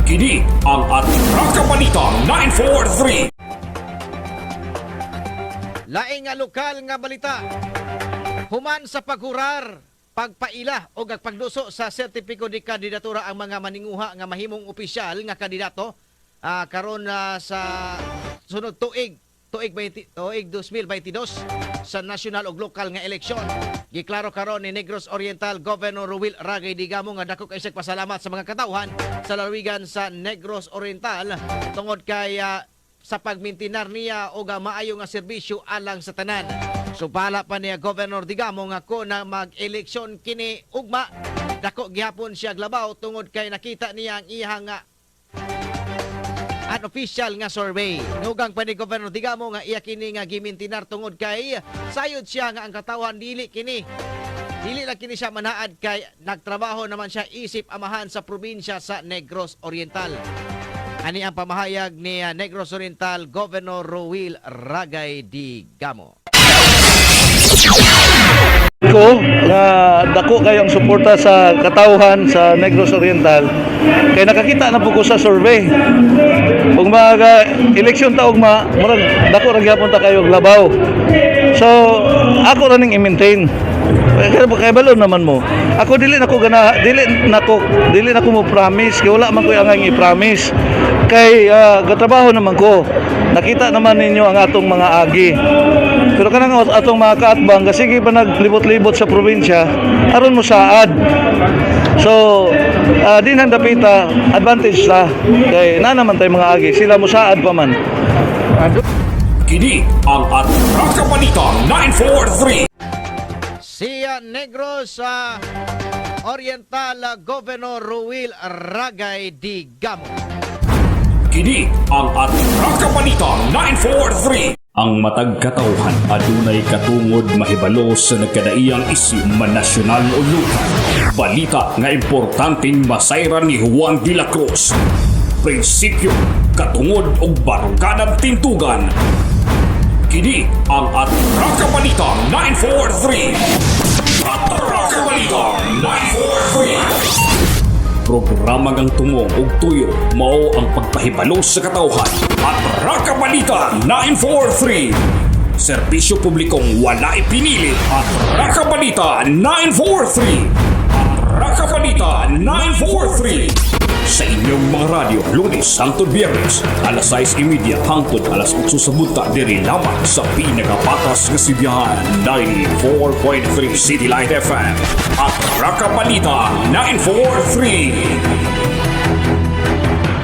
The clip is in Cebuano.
Kini ang Atraka Balita 943. Laing nga lokal nga balita. Human sa paghurar, pagpaila o pagduso sa sertipiko de kandidatura ang mga maninguha nga mahimong opisyal nga kandidato karon sa sunod tuig tuig 20, tuig 2022 sa national ug lokal nga eleksyon. Giklaro karon ni Negros Oriental Governor Rowil Ragay Digamo nga dako kay siyang pasalamat sa mga katawhan sa lalawigan sa Negros Oriental tungod kay sa pagmintinar niya og maayo nga serbisyo alang sa tanan. Supala pa niya Governor Digamo nga ko na mag-eleksyon kini ugma, dako gihapon siya glabaw tungod kay nakita niya ang iyang unofficial nga survey. Nugang pa ni Governor Digamo nga iya kini nga gimintinar tungod kay sayod siya nga ang katawan dili lang kini siya manaad kay nagtrabaho naman siya isip amahan sa probinsya sa Negros Oriental. Ani ang pamahayag ni Negros Oriental Governor Rowil Ragay Digamo. Ko nga dako kayong suporta sa katawhan sa Negros Oriental kay nakakita na po ko sa survey. Kung mga eleksyon ta ugma, murag dako ra gyapon ta kayo labaw. So ako ra ning i-maintain. Kaya kay balo naman mo. Ako dili nako gana, dili nako mo promise kay wala man koy angay i-promise. Kay gatrabaho naman ko. Nakita naman ninyo ang atong mga agi. Pero kanang atong mga kaatbang kasi pa naglibot-libot sa probinsya aron mo saad. So, di nang dapita advantage ta kay na naman tay mga agi sila mo saad pa man. Kini ang Atraka Balita 943. Si Negros Oriental Governor Rowil Ragay Digamo. Kini ang Atraka Balita 943. Ang matag katawhan adunay katungod mahibalo sa nagkadaiyang isyu man nasyonal o lokal. Balita nga importanteng masayran ni Juan de la Cruz. Prinsipyo, katungod ug barukadang tintugan. Kini ang Atraka Balita 943. Atraka Balita 943. Programa ngang tungong ug tuyo mao ang pagpahibalo sa katawhan. Atraka Balita 943. Serbisyo publikong wala ipinili. Atraka Balita 943. Atraka Balita 943. Sa inyong mga radyo, Lunes hangtod Biyernes, alas 6:30 hangtod alas 8 sa buntag, diri lamang sa pinakapatas nga sibihan, 94.3 City Light FM. Atraka Balita 943.